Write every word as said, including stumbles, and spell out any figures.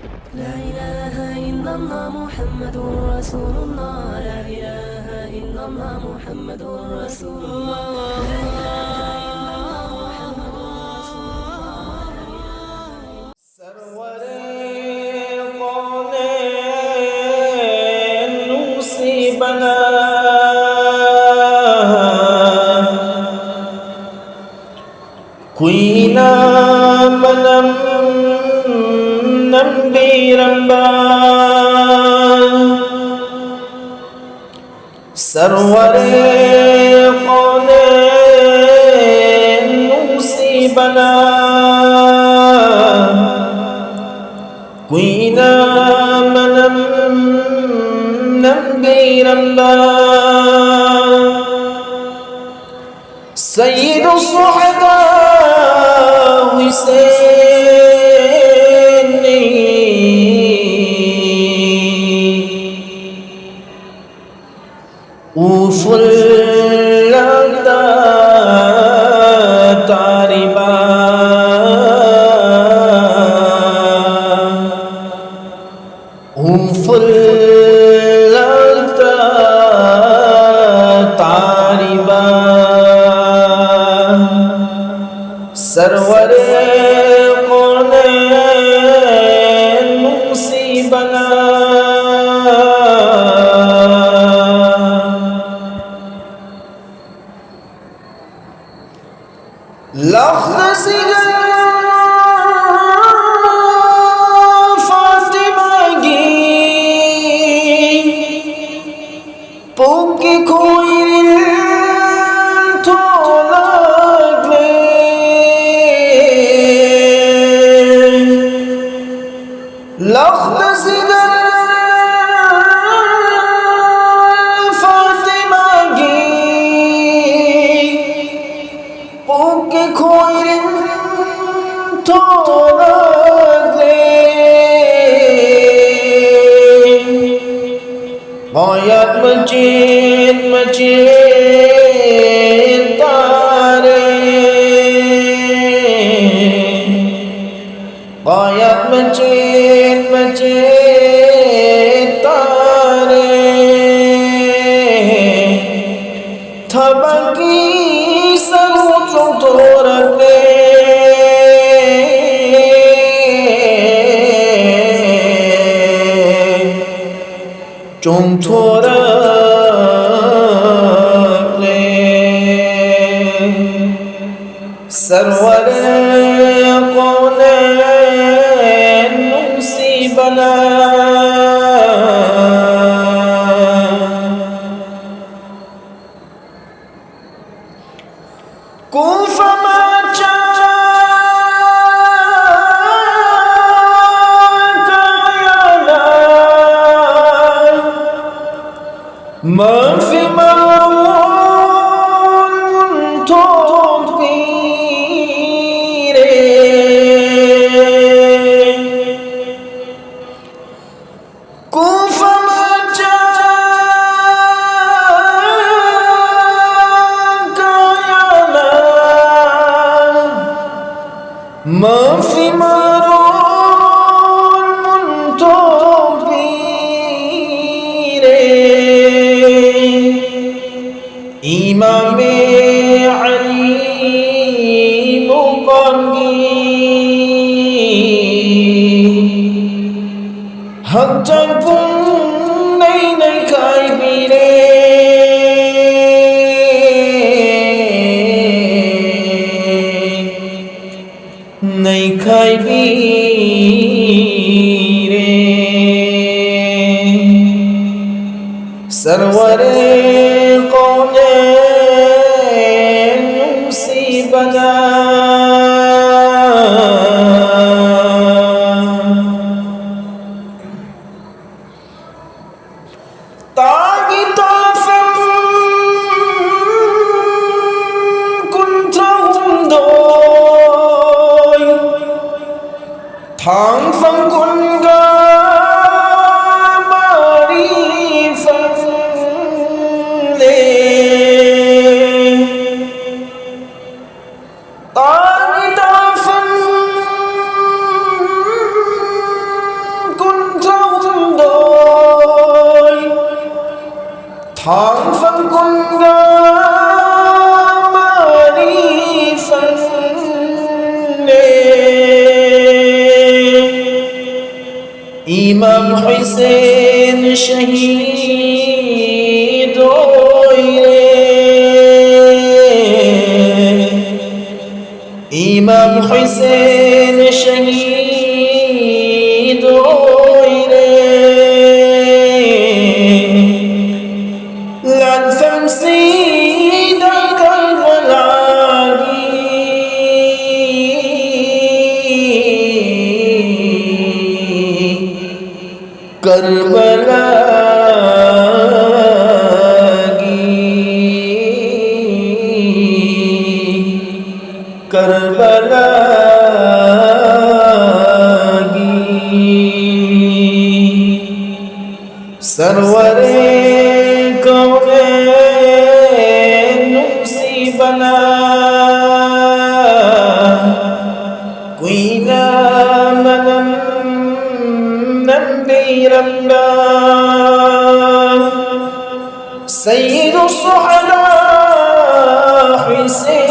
لا إله إلا الله محمد رسول الله. لا إله إلا الله محمد رسول الله. لا إله إلا الله محمد رسول الله. سرور کونین نوسی بنا، کوئی نہ منم نم بیرمبا. سرور کونین نوسی بنا، کوئی نہ منم نم بیرمبا. سید الشہداء حسین او فلتا تاربا، او فلتا تاربا. سرور کونین نوسی بنا، لخت زیگر فاطمہ گی، پوک کوئرین تولگ میں. لخت زیگر فاطمہ گی، پوک کوئرین تولگ میں. غایت مچین مچین تارے، غایت مچین ꯆꯦꯠ ꯇꯥꯔꯦ꯫ ꯊꯕꯛꯀꯤ ꯁꯔꯨ ꯆꯣꯡꯊꯣꯔꯛꯂꯦ꯫ ꯆꯣꯡꯊꯣꯔꯛꯂꯦ꯫ ꯁꯔꯋꯔ ꯀꯣꯅꯦꯟ ꯅꯨꯡꯁꯤꯕꯅ꯫ ꯀꯨꯐ ꯃꯆꯥ ꯀꯌꯥꯅ ꯃꯐꯤ ꯃꯔꯣꯟ ꯊꯣꯛꯄꯤꯔꯦ꯫ ꯀꯨꯐ ꯃꯆꯥ ꯀꯌꯥꯅ ꯃꯐꯤ ꯃꯔꯣꯟ ꯃꯨꯟꯊꯣꯛꯄꯤꯔꯦ꯫ ꯏꯃꯥꯃꯦ ꯑꯂꯤ ꯃꯨꯀꯥꯝꯒꯤ ꯍꯛꯆꯥꯡ ꯄꯨꯝ ꯅꯩ ꯅꯩꯈꯥꯏꯕꯤꯔꯦ꯫ ꯅꯩꯈꯥꯏꯕꯤꯔꯦ꯫ ꯁꯔꯋꯔꯦ ꯀꯣꯅꯦ ꯅꯨꯡꯁꯤꯕꯅ꯫ ꯇꯥꯒꯤ ꯇꯥꯐꯝ ꯀꯨꯟꯊ꯭ꯔꯥꯍꯨꯝꯗꯣꯏ, ꯊꯥꯡꯐꯝ ꯀꯨꯟꯒ ꯃꯔꯤ ꯐꯪꯂꯦ꯫ ꯇꯥꯒꯤ ꯇꯥꯐꯝ ꯏꯃꯥꯝ ꯍꯨꯁꯦꯟ ꯁꯍꯤꯗ ꯑꯣꯏꯔꯦ꯫ ꯏꯃꯥꯝ ꯍꯨꯁꯦꯟ ꯁꯍꯤꯗ ꯑꯣꯏꯔꯦ꯫ ꯂꯥꯟꯐꯝꯁꯤꯗ ꯀꯔꯕꯂꯥꯒꯤ, ꯀꯔꯕꯂꯥꯒꯤ, ꯀꯔꯕꯂꯥꯒꯤ꯫ ꯁꯔꯋꯔꯦ ꯀꯧꯅꯦ ꯅꯨꯡꯁꯤꯕꯅ ꯀꯨꯏꯅ ꯃꯅꯝ ꯅꯝꯕꯤꯔꯝꯕ ꯁꯩꯌꯤꯗꯨ ꯁꯨꯍꯗꯥ ꯍꯨꯁꯦꯟ